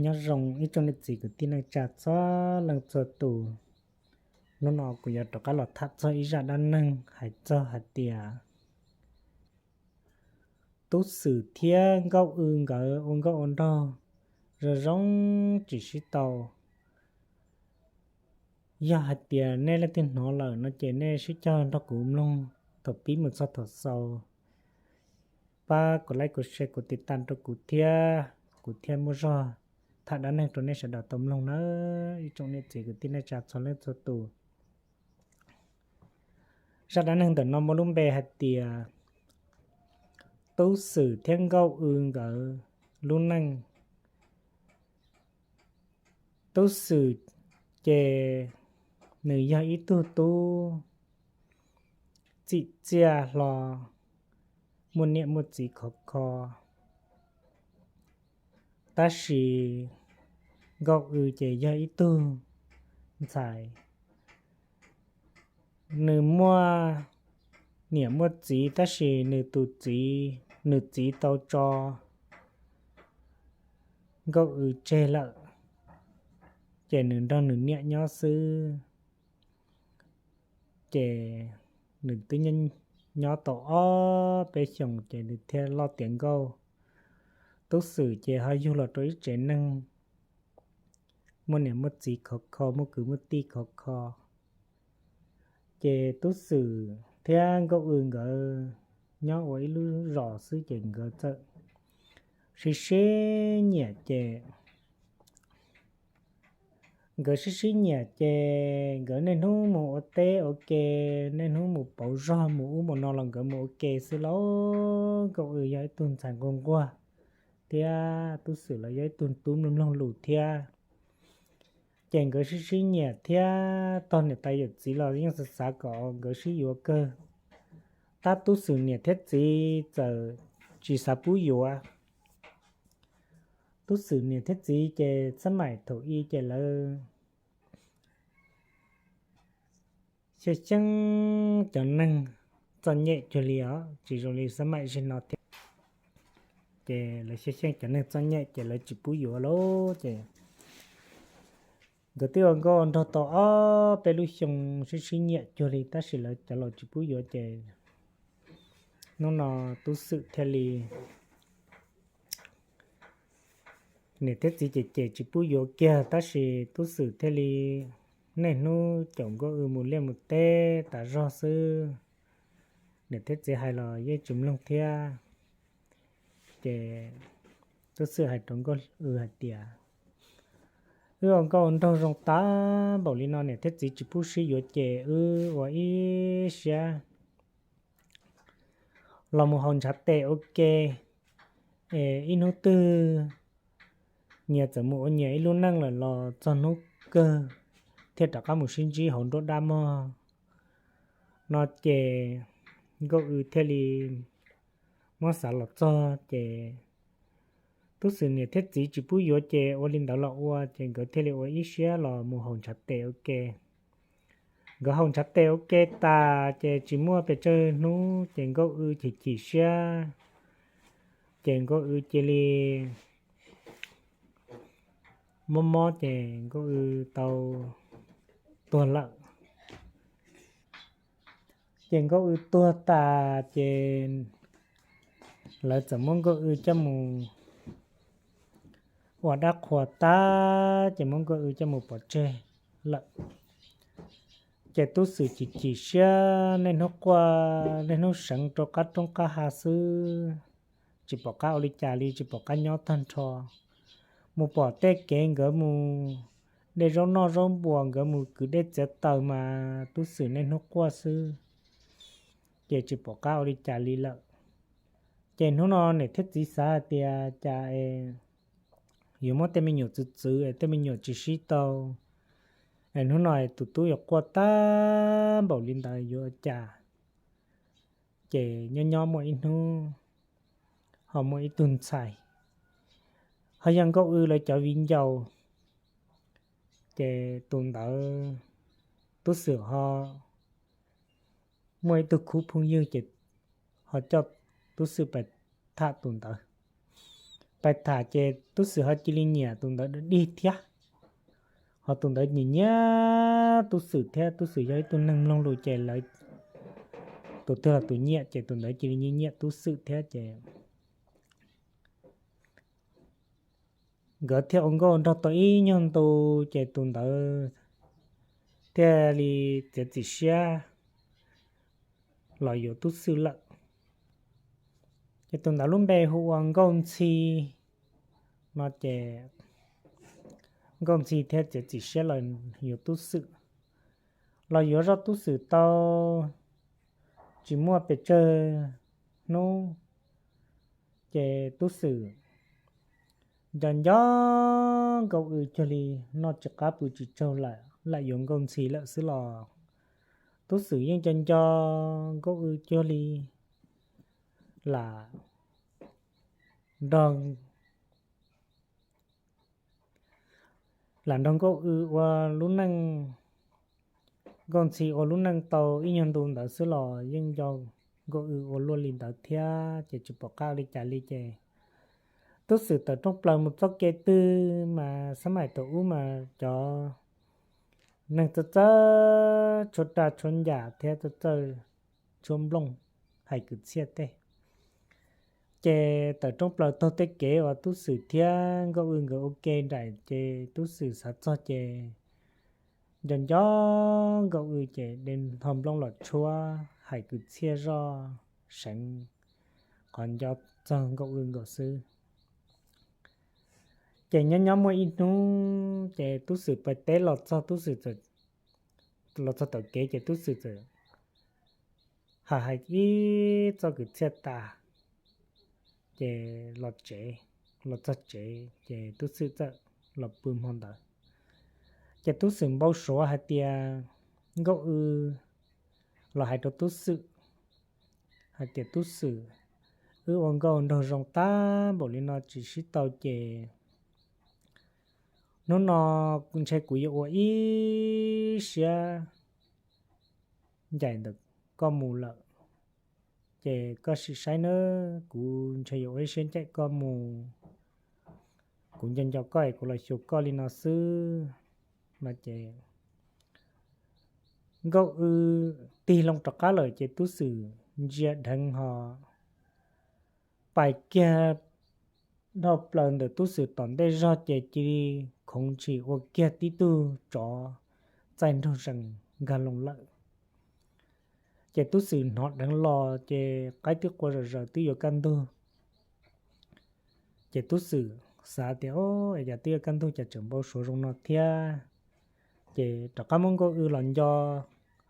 Nyob zoo ib tsoom niam txiv kwv tij neej tsa txhua leej txhua tus. Hnub no kuv yuav rov qab los tham txog ib zaj dab neeg hais txog hais tias Tub Xwm thiab Nkauj W nkawd ua nkauj ua nraug zoo zoo tsis sib tau. Yog hais tias nej leej twg hnov lawm no ces nej sib cog nrog kuv mloog thaum pib mus txog thaum xaus. Pab kuv like, kuv share, kuv tiv tas rau kuv thiab, kuv thiaj muaj zog tham dab neeg rau nej sawv daws tau mloog na, ib tsoom niam txiv kwv tij neej tsa txhua leej txhua tus. Zaj dab neeg ntawm no muaj lub npe hais tias Tub Xwm thiab Nkauj W nkawd lub neej. Tub Xwm ces nws yog ib tug tub txim txiaj hlo, muaj niam muaj txiv khov kho. Tab sis Nkauj W ces yog ib tug ntxhais, nws muaj niam muaj txiv tab sis nws tus txiv, nws txiv tau tso Nkauj W tseg lawm, ces nws nrog nws niam nyob xwb. Ces nws twb nyob tau ob peb xyoos ces nws thiaj loj tiav nkauj. Tub Xwm ces ho yug los rau ib tsev neeg muaj niam muaj txiv khov kho, muaj kwv muaj tij khov kho. Ces Tub Xwm thiab Nkauj W nkawd nyob ua ib lub zos xwb ces nkawd txawm sib sib nyiam ces nkawd sib sib nyiam ces nkawd niaj hnub mus ua teb ua ke, niaj hnub mus pauv zog mus ub mus no los nkawd mus ua ke xwb lauj. Nkauj W yog ib tug ntxhais nquag nquag thiab Tub Xwm los yog ib tug tub mloog mloog lus thiab. Ces nkawd sib sib nyiam thiab tog niam tais yawm txiv los yeej xav xav kom nkawd sib yuav kawg. Tab Tub Xwm niam thiab txiv txawm tsis xav pub yuav. Tub Xwm niam thiab txiv ces xab maim thaum i ces lawv xyeej xyeej cov neeg txom nyem cuag li os, tsis zoo li xab maim zim no thiab. Ces lawv xyeej xyeej cov neeg txom nyem ces lawv tsis pub yuav lauj. Ces nkawd twb ua nkauj nraug tau ob peb lub xyoo sib sib nyiam cuag li tab sis lawv cov laus tsis pub yuav ces hnub no Tub Xwm thiaj li niam thiab txiv cem cem tsis pub yuav kiag tab sis Tub Xwm thiaj li niaj hnub caum Nkauj W mus liaj mus teb tas zog xwb. Niam thiab txiv hais los yeej tsis mloog thiab. Ces Tub Xwm hais rau Nkauj W hais tias, wb ua nkauj nraug zoo tag npaum li no niam thiab txiv tsis pub sib yuav ces wb ua ib siab los mus haus ntshav tes ua ke, es ib hnub twg nyias txawm mus ua nyias ib lub neej lawm los txog hnub kawg thiaj rov qab mus sib ntsib hauv nruab dab mog. No ces Nkauj W thiaj li muab xav los txog ces Tub Xwm niam thiab txiv tsis pub yuav ces ua li ntawd los ua ces nkawd thiaj li ua ib siab los mus haus ntshav tes ua ke. Nkawd haus ntshav tes ua ke tas ces tsis muaj pes tsawg hnub ces Nkauj W chim chim siab, ces Nkauj W cia li mob mob ces Nkauj W tau tuag lawm. Ces Nkauj W tuag tas ces lawv txawm muab Nkauj W coj mus ua dab qhuas tag ces muab Nkauj W coj mus pov tseg lawm. Ces Tub Xwm chim chim siab, niaj hnub quaj niaj hnub seev rau qab roob qab hav xwb, tsis pom qab ua li cas li, tsis pom qab nyob tag nrho. Mus pom tej kev nkawd mus de zaub noj zaub npuas, nkawd mus kwv dej txiav taws mas Tub Xwm niaj hnub quaj xwb, ces tsis pom qab ua li cas li lawm. Ces hnub no niam thiab txiv xav hais tias cas es yuav muab tej me nyuam txwv txwv es tej me nyuam tsis sib tau, es hnub no es tus tub yuav quaj tag npaum li ntawd yuav ua cas. Ces nyob nyob muaj ib hnub ho muaj ib tug ntxhais ho yog Nkauj W lawv cov viv ncaus, ces tus ntawd Tub Xwm ho muaj ib tug khub phooj ywg ces ho coj Tub Xwm pais tham tus ntawd. pais tham ces Tub Xwm ho cia li nyiam tus ntawd dig thiab. Ho tus ntawd nyiam nyiam Tub Xwm thiab, Tub Xwm yog ib tug neeg mloog lus ces lawv, tus twg los tus nyiam ces tus ntawd cia li nyiam nyiam Tub Xwm thiab ces nkawd thiaj ua nkauj nraug tau ib nyuag ntu ces tus ntawd thiaj li txiav txim siab los yuav Tub Xwm lawm. Ces tus ntawd lub npe hu ua Nkauj Ntxhi no ces Nkauj Ntxhi thiaj txiav txim siab los yuav Tub Xwm. Los yuav zoj Tub Xwm tau tsis muaj pes tsawg hnub ces Tub Xwm nco nco Nkauj Ws cuag li noj tsis qab pw tsis tsaug lawm, lam yuav Nkauj Ntxhi lawm xwb los Tub Xwm yeej nco nco Nkauj Ws cuag li lam nrog lam nrog Nkauj Ws ua lub neej, Nkauj Ntxhi ua lub neej tau ib nyuag ntu ntawd xwb los yeej nco Nkauj Ws ua luaj li ntawd thiab ces tsis pom qab li cas li ces Tub Xwm tawm rooj plaws mus txoj kev twg mas xab maim thaum ub mas cov neeg txawj txawj tshuab raj tshuab ncas thiab txawj txawj tshuab nplooj hais kwv txhiaj tej. Ces tawm rooj plaws taug tej kev uas Tub Xwm thiab Nkauj Ws nkawd ua ke nraim ces Tub Xwm xav txog ces nco nco Nkauj Ws ces de ntho nplooj los tshuab hais kwv txhiaj zoj seev qhov nco txog Nkauj Ws nkaus xwb. Ces nyob nyob muaj ib hnub ces Tub Xwm pais teb los txog, Tub Xwm txawm los txog tom kev ces Tub Xwm txawm hais hais ib txoj kwv txhiaj tas ces los tsev, los txog tsev ces Tub Xwm txawm los pw hmo ntawd. Ces Tub Xwm npau suav hais tias Nkauj Ws los hais rau Tub Xwm hais tias Tub Xwm, wb ua nkauj nraug zoo tab npaum li no tsis sib tau ces hnub no ntshe kuv yuav ua ib siab ncaim ntawm koj mus lawm. Ces koj sim saib nawb, kuv ntshe yuav ua ib siab ncaim koj mus, kuv nco nco koj es kuv los xyuas koj li no xwb no ces Nkauj Ws tig loo rov qab lawm ces Tub Xwm ntsia dheev ho pais kiag dhau plaws ntawm Tub Xwm tom ntej zog ces cia li khoov ntshis ua kiag tib tug tsov txaij nraug zees nkag loo lawm. Ces Tub Xwm hnov dheev los ces qaib twb qua zom zaws twb yuav kaj ntug. Ces Tub Xwm xav tias, o, es cas twb yuav kaj ntug cas tseem npau suav zoo no thiab. Ces rov qab muab Nkauj Ws los nco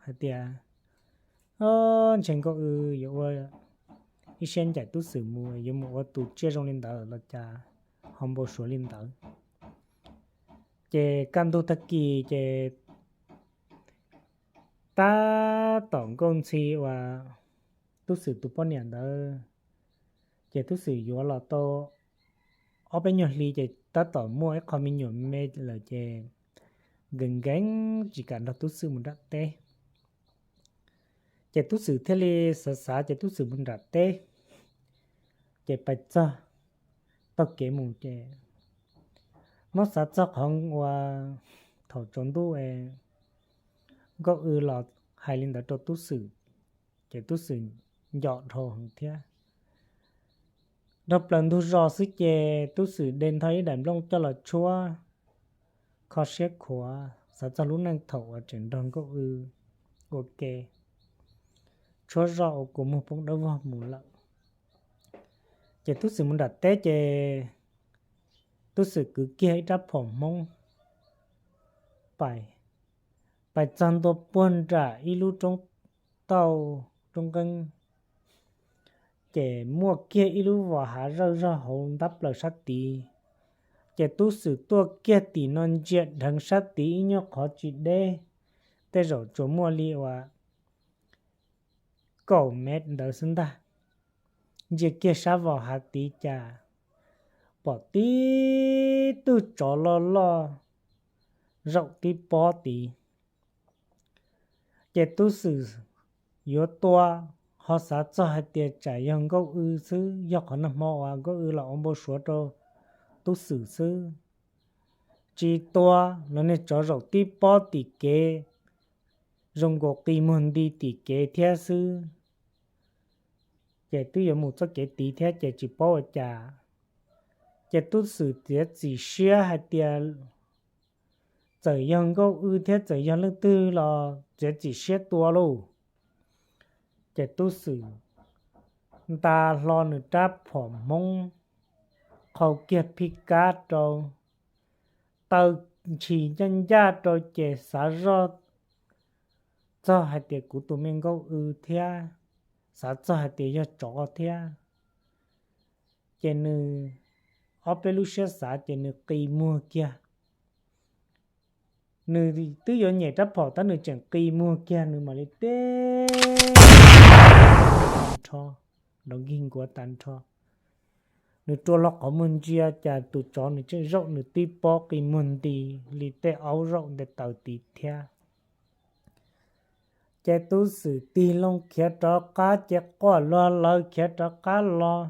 hais tias, o, ntshe Nkauj Ws yuav ua ib siab ncaim Tub Xwm mus, yuav mus ua tus tsiaj zoo li ntawd los cas ho npau suav li ntawd. Ces kaj ntug tag kis ces tab tom Nkauj Ntxhi uas Tub Xwm tus poj niam ntawd, ces Tub Xwm yuav los tau ob peb nyuag hli ces tab tom muaj ib qho me nyuam me lawm ces nkees nkees tsis kam nrog Tub Xwm mus nram teb. Ces Tub Xwm thiaj li xav xav ces Tub Xwm mus nram teb, ces pais txog taug kev mus ces muab xav txog qhov uas thaum tsaus ntuj es Nkauj Ws los hais li ntawd rau Tub Xwm, ces Tub Xwm nco dhau heev thiab. Dhau plaws ntug zos xwb ces Tub Xwm de ntho ib daim nplooj coj los tshuab kho siab khuav xav txog lub neej thaum uas tseem nrog Nkauj Ws ua ke, tshuab zoj ua kua muag poob dawb vog mus lawm. Ces Tub Xwm mus nram teb ces Tub Xwm kwv kiag ib rab phom Hmoob pais, pais txog ntua puag nram ib lub roob tauj roob nqeeb, ces muaj kiag ib lub vos hav zawj zog hauv ntab plaws sab tid. Ces Tub Xwm tuaj kiag tim no ntsia dheev sab tid ib nyuag qhov tsis deb, tej zaum tsuas muaj li uas kaum mev ntawd xwb ntag. Ntsia kiag sab vos hav tid cas pom tib tug tsov loj loj zaum tib pob tid. Ces Tub Xwm yuav tua, ho xav txog hais tias tsam yog Nkauj Ws xwb, yog qhov nag hmo uas Nkauj Ws los ua npau suav rau tub xwm xwb, tsis tua los niag tsov zaum tib pob tim kev, zoo nkaus qi muag nti tim kev thiab xwb. Ces twb yuav mus txoj kev tid thiab ces tsis paub ua cas. Ces tub xwm txiav txim siab hais tias txawm yog nkauj w thiab txawm yog leej twg los txiav txim siab tua lauj. Ces tub xwm nta hlo nws rab phom hmoob, qhau kiag phij kab rau, taw ntshis ncaj ncaj rau ces xav zoj txog hais tias kuv tus me nkauj w thiab, xav txog hais tias yog tsov thiab. Ces nws ob peb lub siab xav ces nws qi muag kiag. Nws twb yuav nyem rab phom tab nws tseem qi muag kiag, nws mam li teb nrho, nrov nkig nkuav tas nrho. Nws rua hlo qhov muag ntsia cas tus tsov nws tseem zaum nws tib pob qi muag nti li tej aub zaum nte taws tid thiab. Ces tub xwm tig loo khiav rov qab ces quaj luag lawv khiav rov qab los.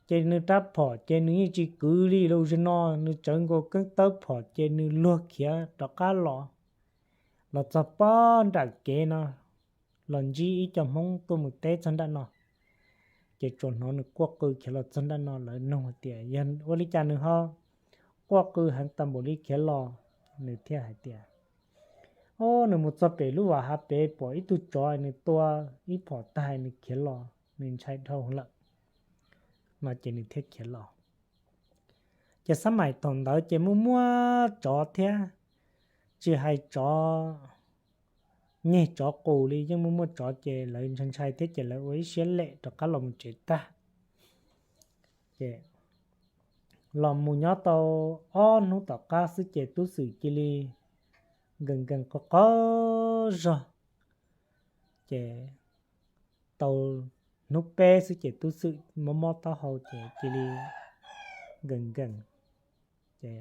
Ces nws rab phom ces nws yeej tsis kwv li lus zim no, nws tsawv nkaus keeb tawb phom ces nws luag khiav rov qab los. Los txog pob nram kev no, los ntsib ib co hmoob tuaj mus teb txog nram no. Ces tsuas hnov nws quaj qw khiav los txog nram no, lawv nug hais tias yog ua li cas nws ho quaj qw heev tas npaum li khiav los. Nws thiaj hais tias, o, nws mus txog pem lub vas hav pem pom ib tug tsov, nws tua ib phom tag nws khiav los, nws ntshai dhau lawm no ces nws thiaj khiav los. Ces xab maim thaum ntawd ces muaj muaj tsov thiab, tsis hais tsov nyeg tsov qus li yeej muaj muaj tsov ces lawv ntshai ntshai thiab ces lawv ua ib siab lem rov qab los mus tsev tag. Ces los mus nyob tau ob hnub tom qab xwb ces tub xwm cia li nkees nkees qaug qaug zog. Ces tau hnub peb xwb ces tub xwm mob mob taub hau ces cia li nkees nkees. Ces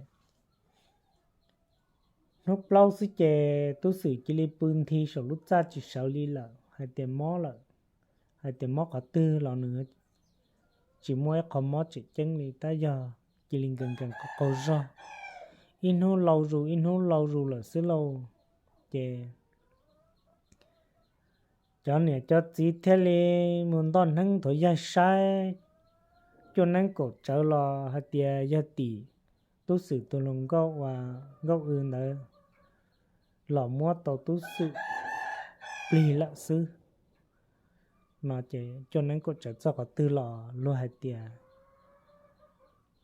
hnub plaub xwb ces tub xwm cia li pw nthi saum lub txaj tsis sawv li lawm, hais tias mob lawm, hais tias mob qhov twg los nws tsis muaj ib qho mob tseem ceeb li, tab yog cia li nkees nkees qaug qaug zog, ib hnub lau zus ib hnub lau zus lawm xwb lauj. Ces cov niam cov txiv thiaj li mus ntoj neeb nthuav yaig saib, cuaj neeb kaum tsawv los hais tias yog tim tub xwm tus hluas nkauj uas nkauj w ntawd los muab tau tub xwm plig lawm xwb no ces cuaj neeb kaum tsawv txog qhov twg los luag hais tias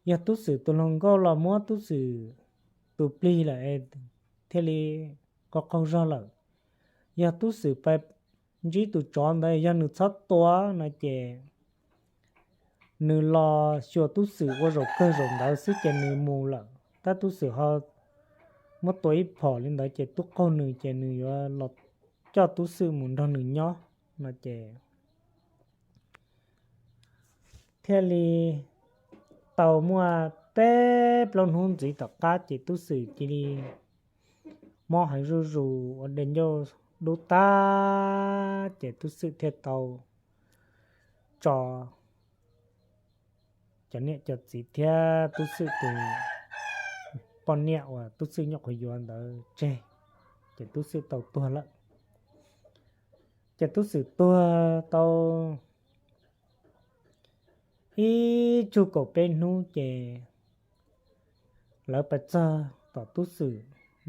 yog tub xwm tus hluas nkauj los muab tub xwm tus plig lawm, thiaj li qaug qaug zog lawm. Yog tub xwm pais ntsib tus tsov ntawd yog nws txhob tua no ces nws los xyuas tub xwm ua zaum kawg zaum ntawd xwb ces nws mus lawm, tab tub xwm ho muab tua ib phom li ntawd ces tub qaug nws ces nws yuav los coj tub xwm mus nrog nws nyob no ces thiaj li tau muaj peb plaub hnub ntxiv tom qab ces tub xwm cia li mob heev zuj zus ua dej ncauj dub tag ces tub xwm thiaj tau tso cov niam cov txiv thiab tub xwm tus poj niam uas tub xwm nyuam qhuav yuav ntawd tseg, ces tub xwm tau tuag lawm. Ces tub xwm tuag tau ib tsug kaum peb hnub ces lawv pais txog tom tub xwm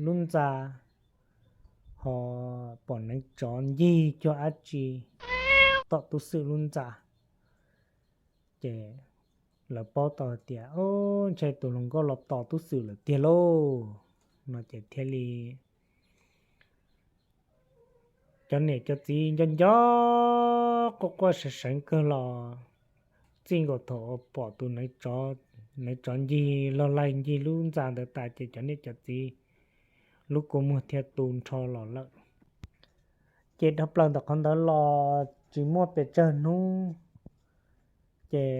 lub ntxa ho pom neev tsov ncig cuag dab tsi tom tub xwm lub ntxa. Ces lawv paub tau hais tias, o, ntshe tus hluas nkauj los tos tub xwm lawm tiag lauj no ces thiaj li cov niam cov txiv nco nco quaj quaj seev seev kawg los txij nkaus thaum uas pom tus neev tsov ncig log laig ncig lub ntxa ntawd tas ces cov niam cov txiv lub kua muag thiaj tu nrho los lawm. Ces dhau plaws ntawm qhov ntawd los tsis muaj pes tsawg hnub ces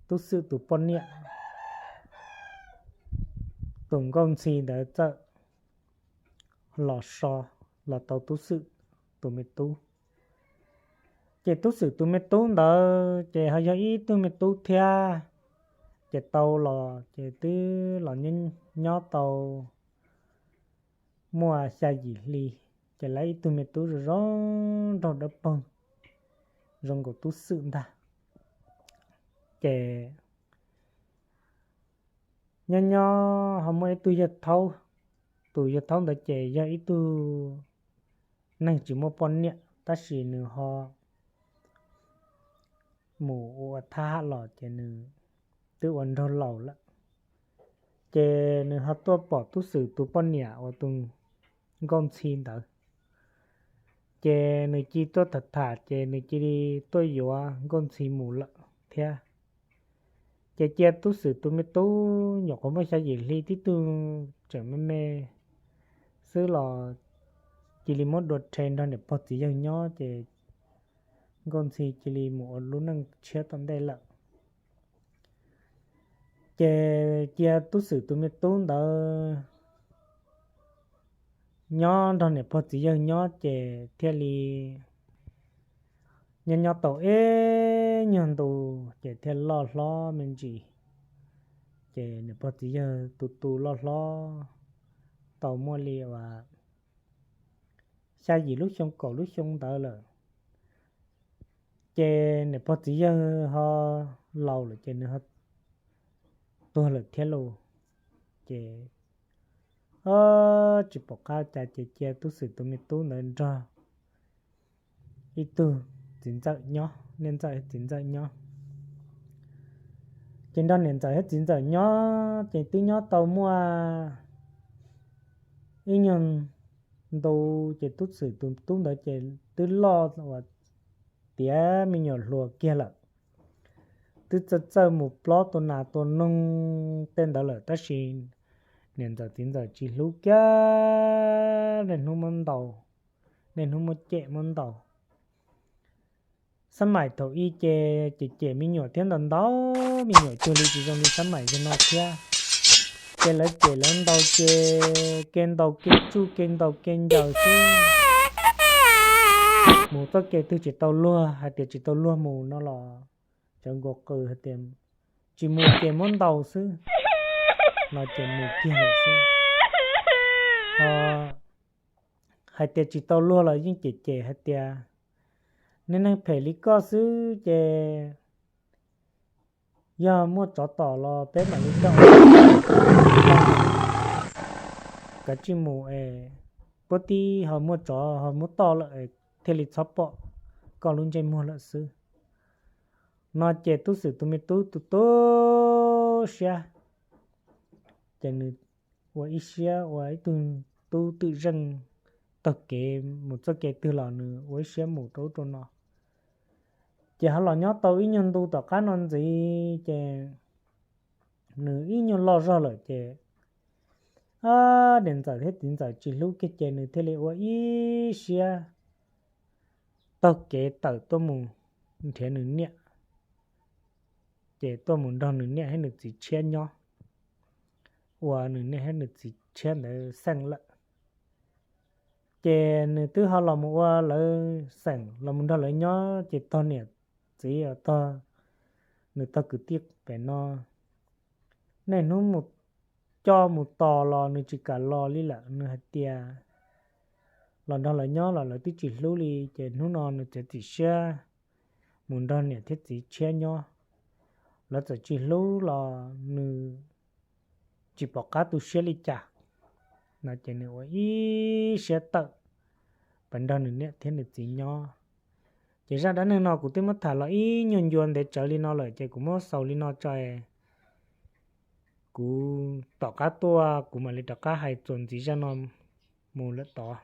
tub xwm tus poj niam tus nkauj ntxhi ntawd txawm los so, los tau tub xwm tus me tub. Ces tub xwm tus me tub ntawd ces ho yog ib tug me tub thiab, Ces tau los ces twb los nyob tau muaj xya yim hli, ces lawv ib tug me tub zoo zoo nraug dawb paug, zoo nkaus tub xwm ntag. Ces nyob nyob ho muaj ib tug yawg thaub, tus yawg thaub ntawd ces yog ib tug neeg tsis muaj poj niam tab sis nws ho mus ua thab ham los ces nws twb ua nraug laus lawm. Ces nws ho tuaj pom tub xwm tus poj niam uas tus nkauj ntxhi ntawd, ces nws cia tuaj tham tham ces nws cia li tuaj yuav nkauj ntxhi mus lawm thiab. Ces cia tub xwm tus me tub nyuam qhuav muaj xya yim hli tib tug tseem me me xwb los cia li muab dua rhe nrog niam pog txiv yawg nyob ces nkauj ntxhi cia li mus ua lub neej tshiab tom ntej lawm. Ces cia tub xwm tus me tub ntawd nyob nrog niam pog txiv yawg nyob ces thiaj li nyob nyob tau ib nyuag ntu ces thiaj loj hlob me ntsis. Ces niam pog txiv yawg tus tus loj hlob tau muaj li uas xya yim lub xyoo kaum lub xyoo ntawd lawm. Ces niam pog txiv yawg ho laus lawm ces nws ho tuag lawm thiab lauj. Ces tsis pom qab cas ces cia tub xwm tus me tub ntawd nrog ib tug txiv ntxawm nyob, niam ntxawm txiv ntxawm nyob. Ces nrog niam ntxawm thiab txiv ntxawm nyob ces twb nyob tau muaj ib nyuag ntu ces tub xwm tus tub ntawd ces twb loj uas tiav me nyuam hluas kiag lawm. Twb txawj txawj mus plob tua nas tua noog tej ntawd lawm tab sis niam ntxawm txiv ntxawm tsis hlub kiag, niaj hnub muab ntaus, niaj hnub muab cem muab ntaus. Xab maim thaum ub ces cem cem me nyuam thiab ntaus ntaus me nyuam cuag li tsis zoo li xab maim yog no thiab. Ces lawv cem lawv ntaus ces kev ntaus kev tsuj kev ntaus kev ncaws xwb. Mus txoj kev twg tsis tau luag, hais tias tsis tau luag mus no los cov nkaus qw hais tias tsis mus ces muab ntaus xwb no ces mus kiag lawm xwb. Hais tias tsis tau luag los yeej cem cem hais tias nej neeg phem li koj xwb ces yog muaj tsov tom los peb mam li coj, kav tsij mus es puab tib ho muaj tsov ho muab toj lawm thiaj li txhob pom koj lub ntsej muag lawm xwb no ces tub xwm tus me tub tu tu siab, ces nws ua ib siab ua ib tug tub twm zeej taug kev mus txoj kev twg los nws ua ib siab mus rau ub rau no. Ces ho los nyob tau ib nyuag ntu tom qab no ntxiv ces nws ib nyuag loj zog lawm ces niam ntxawm thiab txiv ntxawm tsis hlub kiag ces nws thiaj li ua ib siab taug kev tawm tuaj mus nrhiav nws niam, ces tuaj mus nrog nws niam thiab nws txiv tshiab nyob, ua nws niam thiab nws txiv tshiab ntawd xeem lawm. Ces nws twb ho los mus ua lawv xeem los mus nrog lawv nyob ces tog niam txiv tog nws tog kwv tij pem no niaj hnub mus coj mus tos los nws tsis kam los li lawm, nws hais tias los nrog lawv nyob los lawv twb tsis hlub li ces hnub no nws txiav txim siab mus nrog niam thiab txiv tshiab nyob, lawv txawm tsis hlub los nws tsis pom qab tu siab li cas no ces nws ua ib siab tawm pas nrog nws niam thiab nws txiv nyob. Ces zaj dab neeg no kuv twb muab tham los ib nyuag ncua ntev tsawv li no lawm ces kuv muab xaus li no tso, kuv tom qab tuaj kuv mam li rov qab hais txuas ntxiv zaj no mus lawm tod.